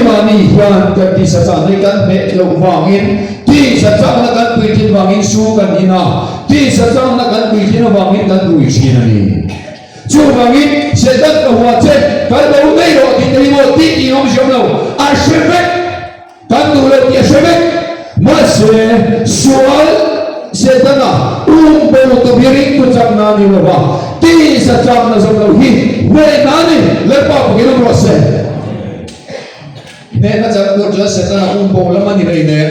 Keimahni hian kan tisa chakna hi kan hmeh loh vangin, tisa chakna kan puitlin vangin su kan in a, tisa chakna kan puitlin avangin kan rui thin a ni. Chuvangin, Satan ka hua che, kal bo daih rawh tih te hi maw tih tih awm hriam lo, a hre vek. Kan duh lo tih a hre vek. Mahse, sual Setana um bo tu hi ringtu chakna a ni lo va, tisa chakna zawm lo hi hnehna a ni. Lalpa pakin awm rawh se. Hnehna chak tur chuan Setana um bo lam a ni rei nen.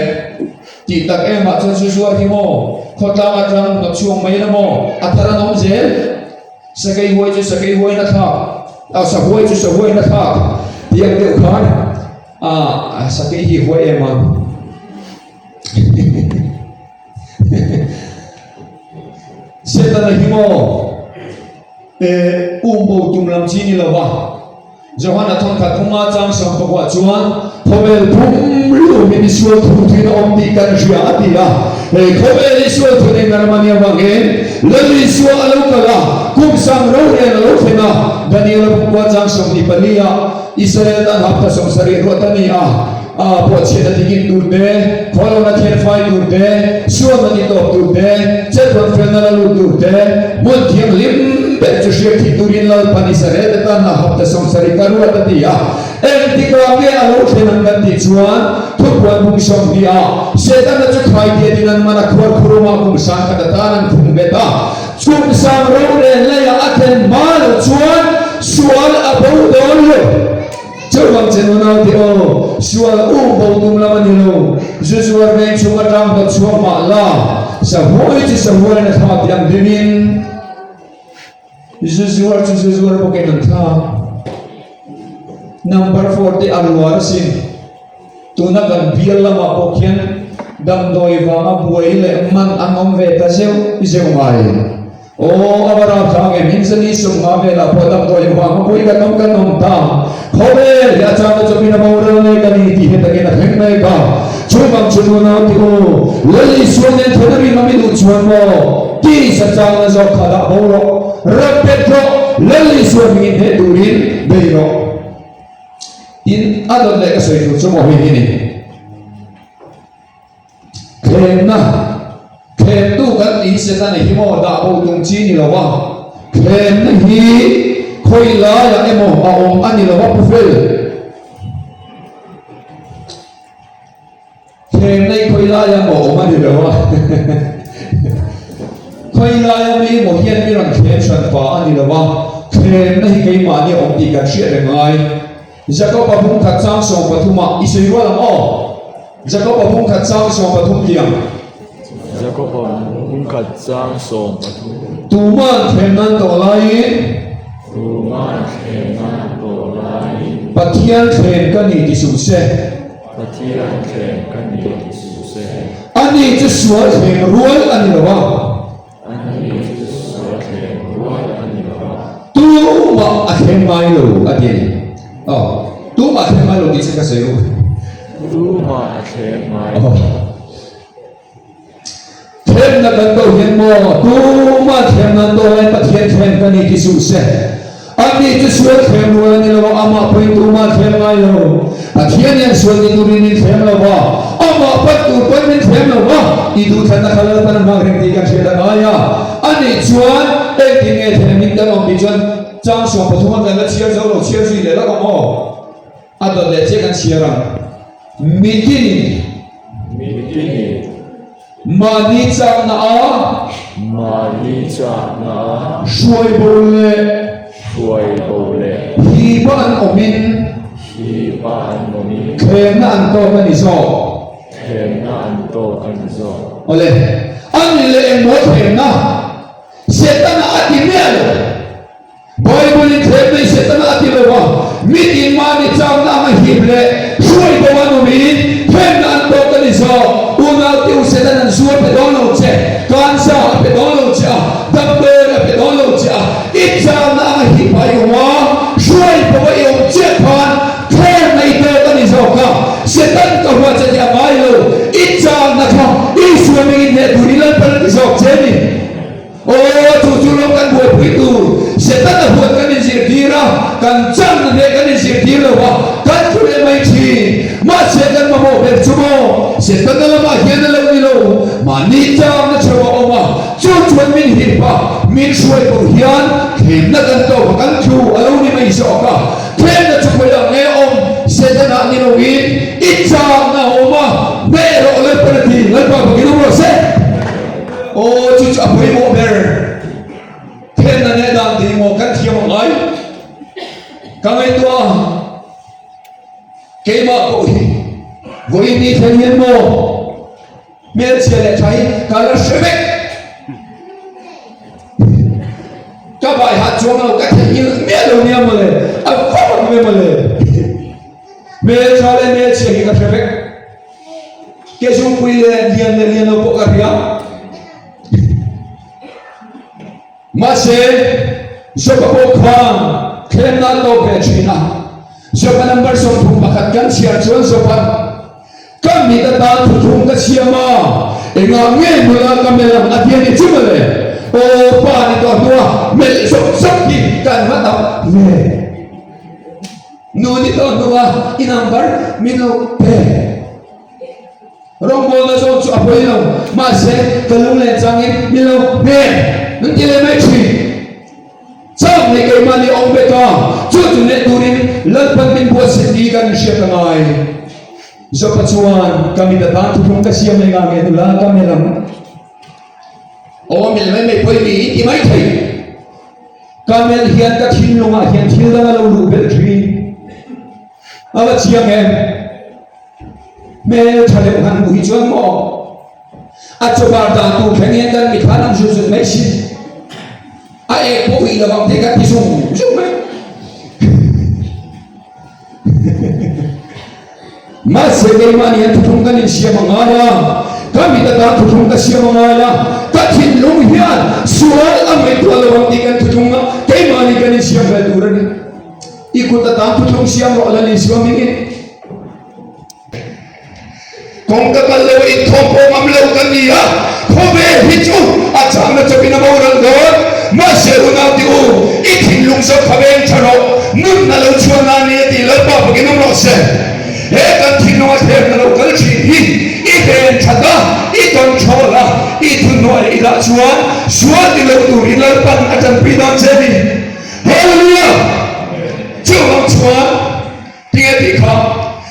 Tih tak emah chuan zu zuar hi maw, khawtlang atang hnawt chhuak mai la maw, a thar an awm zel. Sakei huai chu sakei huaiin a thlak, a sahuai chu sahuaiin a thlak tih ang deuh khan a sakei hi huai em a. Setana hi maw eh um bo tum lam chi ni lo va. Johana thawnkhat phunga chang sawmpakua chuan, Khawvel phum lumin i sual thu thuin a awm tih kan hria, a ti a. Hei khawvel i sual thu nei nar mania vangin Lal Isua a lo kal a, kum sang rorel a lo thleng a. Daniela bukua chang 24 ah Israel tan hapta 70 ruat a ni a, a pawhchhiatna tikin tur te, khawlawna thianfai tur te, sualna titawp tur te, chetruan felna la lut tur te, hmun thianghlim ber chu hriat thih turin Lalpan Israel te tan a hapta 70 ka ruat a ti a. Engtikah nge a lo thlen ang kan tih chuan thupuan bung 20 ah Setana chu khaitiatin an man a khuar khurumah kum sang khat atan an khung bet a, kum sang rorel leiah a thlen hma loh chuan sual a bo dawn lo. Chuvang che nunau te aw, sual um bo tum lam a ni lo, zu zuar veng chhung atang dawt chhuak mah la, sahuai chu sahuaiin a thlak tih ang dimin zu zuar chu zu zuar bawkin an thlak. Number four te a luar asin. Tuna kan bial lamah pawh khian damdawi vanga buai leh man an awm ve ta zeuh zeuh mai. Aw, a va rap thlak em, in zani sum nga velah pawh damdawi vang a pui kan awm kan awm ta. Khawvel hi a chang a chawpin a boral mek a ni tih hi takin a thleng mek a. Chuvang chu nunau ti u, Lal Isua nen then a ring a mi duh chuan maw tisa changna zawk kha dah bo rawh, rap pet rawh, Lal Isua hmingin hneh turin bei rawh. Tin, a dawt leh ka sawi tur chu maw hei hi ni. Thlemna, Thlemtu kan tih hi Setana hi maw dah bo tum chi ni lo va, thlemna hi khawi laiah emaw a awm a ni lo va pu fel. Thlemna hi khawi laiah emaw a awm a ni lo va, khawi laia mi emaw hian mi rawn thlem hran pa a ni lo va, thlemna hi keimahni a awm tih kan hriat reng ngai. Jakob-a bungkhat chang 13 ah i sawi rual ang aw. Jakob-a bungkhat chang 13 tiang. Jakob-a bungkhat chang 13. Tuman thlem nan tawh laiin. Tuman thlem nan tawh laiin. Pathian thlem ka ni ti suh se. Pathian thlem ka ni ti suh se. Ani chu sual thlem rual a ni lo a. Ani chu sual thlem rual a ni lo a. Tumah a thlem ngai lo a ti a ni. Aw, tumah a thlem ngai lo tih chu ka sawi ru. Tumah a thlem ngai lo. Thlemna kan do hian maw tumah thlemna an do lai Pathian thlem ka ni ti suh se. Ani chu sual thlem rual a ni lo a, amah pawhin tumah thlem ngai lo. Pathian hian sual ni turin min thlem lo va, amah pan tur pawn min thlem lo va, i duhthlanna kha Lalpan a hmang reng tih kan hriat a ngai a. Ani chuan engtin nge thlemin kan awm tih chuan chang 13 a kan la chhiar zo lo, chhiar zui leh lawk ang aw. A dawt leh chiah kan chhiar ang. Mitinin. Mitinin. Mahni chakna a. Mahni chakna a. Hruai bo leh. Hruai bo leh. Hipa an awmin. Hipa an awmin. Thlemna an tawk a ni zawk. Thlemna an tawk a ni zawk. Awle, a ni leh engmaw thlemna? Setana a ti miah lo. Bible in thlem mai Setana a ti lo va, mitin mahni chakna anga hip leh hruai bo an awmin thlemna an tawk a ni zawk. Unau te u Setana'n zu a pe dawn lo che, kansa a pe dawn lo che a, damdawi a pe dawn lo che a, i chakna anga hip a i awm a, hruai bo a i awm chiah khan thlemna i tawk a ni zawk a, Setan ka hua che tih a ngai lo, i chakna kha Isua mingin hneh tur i Lalpan a ti zawk che a ni. Aw, chu chu rawng kan buaipui tur Setana huat kan inzirtir a, kan changna hneh kan inzirtir lo va, kan thu leh mai thin. Setana lamah hian a lo ni lo, mahni changna cheu a awm a, chu chuan min hip a, min hruai ko hian thlemna kan tawk a, kan thu a lo ni mai zawk a, thlemna chu khawiah nge awm, Setana ni loin i changna a awm a, hneh rawh Lalpan a ti, Lalpa bakin awm rawh se. Aw chu chu a pawimawh ber, thlemna neh dan tih maw kan thiam ang ngai, ka ngaihtuah a. Keimah pawh hi vawiin ni thleng hian maw hmelchhia leh tha hi ka la hre vek. Ka bai hat chuang lo ka theihnghilh miah lo nia mawle, a va mak ve mawle. Hmeltha leh hmelchhia hi ka hre vek. Kezungpui leh lian leh lian lo pawh ka hria. Mahse, Joba pawh khan thlemna a tawk ve thin a. Joba number 31 kan chhiar chuan Joba'n, Ka mit atan thuthlung ka siam a, engah nge nula ka melh ang a ti a ni chu mawle. Aw pa ni tawh hnua melh zawk zawk hi kan va tam ve. Nu ni tawh hnua i number min lo pe. Rawngbawlna zawng chu a pawi lo, mahse ka lunglen changin min lo hnen an ti leh mai thin. Chang nei keimahni a awm vek a, chu chu leh turin Lalpan min buatsaih tih kan inhriat a ngai. Jopa chuan ka mit atan thuthlung ka siam leh ngang nge nula ka melh ang. Aw melh mai mai pawi niin ti mai thei. Ka melh hian ka thinlungah hian thil dang a lo luh belh thin. A va chiang em? Hmel tha deuh han hmuh hi chuan maw a chawbar dan tur thleng hian kan mitthla lang zut zut mai si. A ek pawh uih lovang tih kan ti zung zung mai. Mahse keimahni hian thuthlung kan insiam a ngai a, ka mit atan thuthlung ka siam a ngai a, ka thinlung hian sual a ngaihtuah lo ang tih kan thuthlung a, keimahni kan insiam ve tur a ni. I kut atan thuthlung siam rawh Lal Isua hmingin. Kawngka kal lo inthawm pawh ngam lo kan ni a, khawvel hi chu a changna chawpin a boral dawn. Mahse unau ti u, i thinlung zawk kha veng tha rawh, nunna lo chhuahna a ni a tih Lalpa fakin awm rawh se. He kan thinlunga thlemna lo kal thin hi i ven that a, i control a, i thuhnuai i dah chuan sual ti lo turin Lalpan a tanpui dawn che a ni. Hallelujah! Chuvang chuan tinge tih kha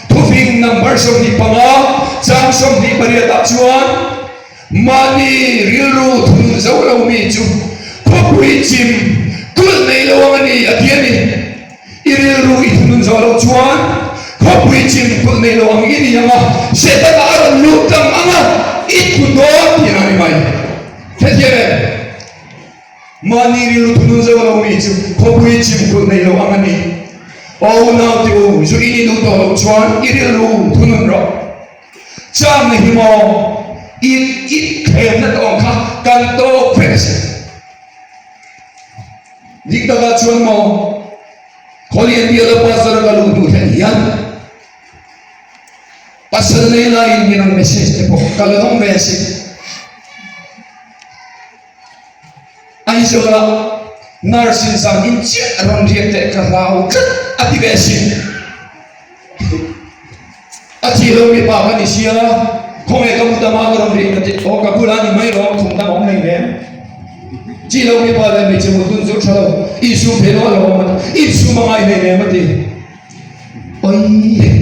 thufing number 25 chang 28 ah chuan mahni rilru thunun zo lo mi chu khawpui chim kulh nei lo ang a ni a ti a ni. I rilru i thunun zo lo chuan khawpui chim kulh nei lo ang i ni ang a, Setana a rawn lut tlang ang a, i tlu dawn tihna a ni mai. Hrethiam em? Mahni rilru thunun zo lo mi chu khawpui chimkulh nei lo ang a ni. Aw unau te u, zu in i duh tawh loh chuan i rilru thunun rawh. Changna hi maw i i thlemna tawng kha kan tawk vek a si. Dik takah chuan maw Khawlian biala pastor ka luh duh thlen hian pasal nei laiin min rawn message te pawh ka la dawng ve a si. Aizawla nurse in zan in chiah rawn riak teh ka hlau tlat a ti ve asin. A thi lo mipa ka ni sia, khawnge ka mu dama ka rawn riak ka ti, aw ka bula ni mai rawh khum dang awm hlei nem. Chi lo mipa leh hmeichhe mut dun chu tha lo, insum thei lo a lo awm a ti, insum a ngai hlei nem a ti. Oi.